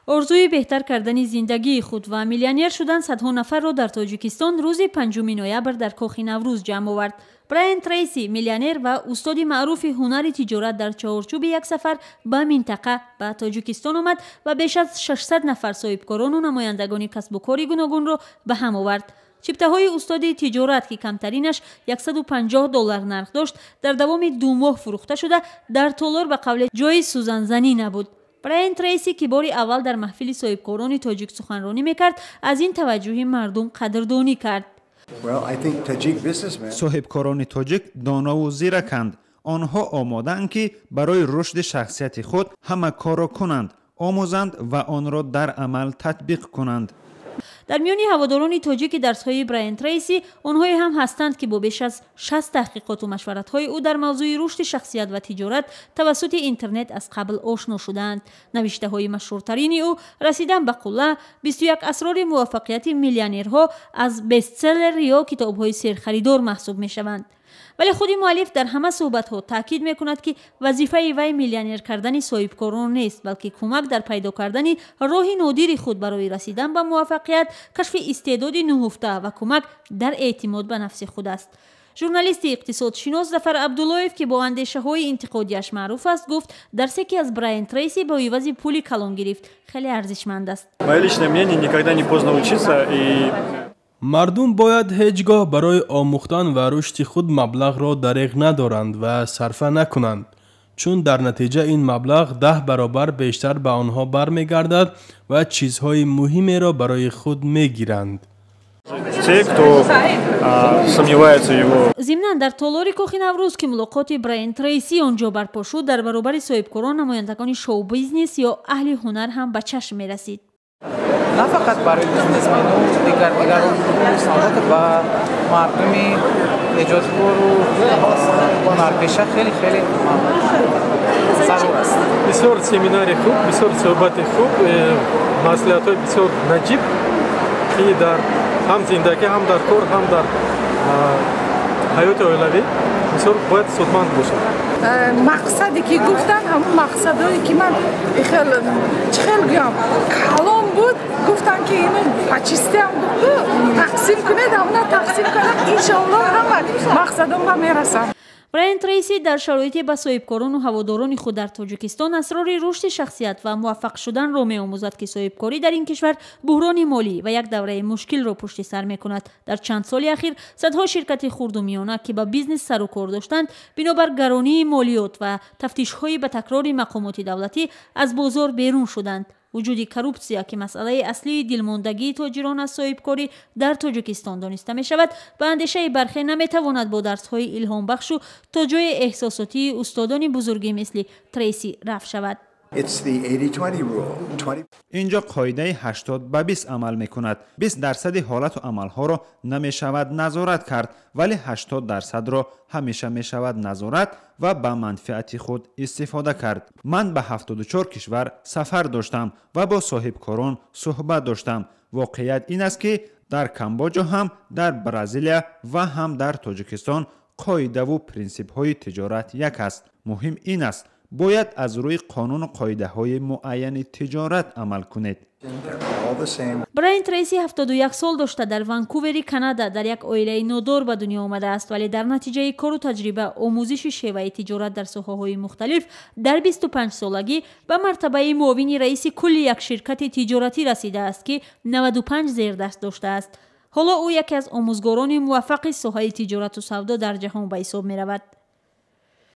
Орзуи беҳтар кардани зиндагии худ ва миллионер шудан садҳо нафарро дар Тоҷикистон рӯзи 5 ноябр дар Кохи Наврӯз ҷамъ овард. Брайан Трейси, миллионер ва устоди маъруфи ҳунари тиҷорат, дар чаҳорчӯби як сафар ба минтақа ба Тоҷикистон омад ва беш аз 600 нафар соҳибкорону намояндагони касбу кори гуногунро ба ҳам овард. Чиптаҳои устоди тиҷорат, ки камтаринаш 150 доллар нарх дошт, дар давоми 2 моҳ фурӯхта шуда, дар толор ба қавле ҷои сӯзанзанӣ набуд. Брайан Трейси, ки бори аввал дар маҳфили соҳибкорони тоҷик суханронӣ мекард, аз ин таваҷҷӯҳи мардум қадрдонӣ кард. Соҳибкорони тоҷик донову зираканд. Онҳо омодаанд, ки барои рушди шахсияти худ ҳама корро кунанд, омӯзанд ва онро дар амал татбиқ кунанд. Дар миёни ҳаводорони тоҷики дарсҳои Брайан Трейси онҳое ҳам ҳастанд, ки бо беш аз 60 таҳқиқоту машваратҳои ӯ дар мавзӯи рушди шахсият ва тиҷорат тавассути интернет аз қабл ошно шудаанд. Навиштаҳои машҳуртарини ӯ «Расидан ба қулла», «21 асрори муваффақияти миллионерҳо» аз бестселлер ё китобҳои серхаридор маҳсуб мешаванд. Вале худи муаллиф дар ҳама суҳбатҳо таъкид мекунад, ки вазифаи вай миллионер кардани соҳибкорон нест, балки кӯмак дар пайдо кардани роҳи нодири худ барои расидан ба муваффақият, кашфи истеъдоди нуҳуфта ва кӯмак дар эътимод ба нафси худ аст. Журналисти иқтисодшинос Зафар Абдуллоев, ки бо андешаҳои интиқодиаш маъруф аст, гуфт, дарсе, ки аз Брайан Трейси бо ивази пули калон гирифт, хеле арзишманд аст. Мое личное мнение: никогда не поздно учиться и Мардум бояд ҳеҷ гоҳ барои омӯхтан ва рушди худ маблағро дареғ надоранд ва сарфа накунанд, чун дар натиҷа ин маблағ 10 баробар бештар ба онҳо бармегардад ва чизҳои муҳимеро барои худ мегиранд. Те, кто сомневается его. Зимнан, дар толори Кохи Наврӯз, ки мулоқоти Брайан Трейси он ҷо барпо шуд, дар баробари соҳибкорон намояндагони шоу-бизнес ё аҳли ҳунар ҳам ба чашм мерасид. На фақат барои бизнесмену дигарон, албатта, ба мардуми эҷодкору ҳунарпеша хеле хеле зарур аст. Бисёр семинари хуб, бисёр суҳбати хуб, маслиҳатҳои бисёр наҷиб, ки дар ҳам зиндагӣ, ҳам дар кор, ҳам дар ҳаёти оилавӣ бисёр бояд судманд бошад. Мақсаде ки гуфтан, ҳамун мақсадое ки ман хел чӣ хел гӯям, калон буд, гуфтан, ки ину по частям тақсим кунед, ҳамуна тақсим кунам, иншоаллоҳ, ҳама мақсадом ба мерасам. Брайан Трейси дар шароите ба соҳибкорону ҳаводорони худ дар Тоҷикистон асрори рушди шахсият ва муваффақ шуданро меомӯзад, ки соҳибкорӣ дар ин кишвар буҳрони молӣ ва як давраи мушкилро пушти сар мекунад. Дар чанд соли ахир садҳо ширкати хурду миёна, ки ба бизнес сару кор доштанд, бинобар гаронии молиёт ва тафтишҳои ба такрори мақомоти давлатӣ аз бозор берун шуданд. Вуҷуди коррупсия, ки масъалаи аслии дилмондагии тоҷирон аз соҳибкорӣ дар Тоҷикистон дониста мешавад, ба андешаи бархе наметавонад бо дарсҳои илҳомбахшу то ҷои эҳсосотии устодони бузургӣ мисли Трейси рафъ шавад. Инҷо қоидаи 80 ба 20 амал мекунад. 20 дарсади ҳолату амалҳоро намешавад назорат кард, вале 80 дарсадро ҳамеша мешавад назорат ва ба манфиати худ истифода кард. Ман ба 74 кишвар сафар доштам ва бо соҳибкорон суҳбат доштам. Воқеият ин аст, ки дар Камбоҷа ҳам, дар Бразилия ва ҳам дар Тоҷикистон қоидаву принсипҳои тиҷорат як аст. Муҳим ин аст, бояд аз рӯи қонуну қоидаҳои муайяни тиҷорат амал кунед. Брайан Трейси 71 сол дошта, дар Ванкувери Канада дар як оилаи нодор ба дунё омадааст, вале дар натиҷаи кору таҷриба, омӯзиши шеваи тиҷорат дар соҳаҳои мухталиф дар 25 солагӣ ба мартабаи муовини раиси кулли як ширкати тиҷоратӣ расидааст, ки 95 зердаст доштааст. Ҳоло ӯ яке аз омӯзгорони муваффақи соҳаи тиҷорату савдо дар ҷаҳон ба ҳисоб меравад.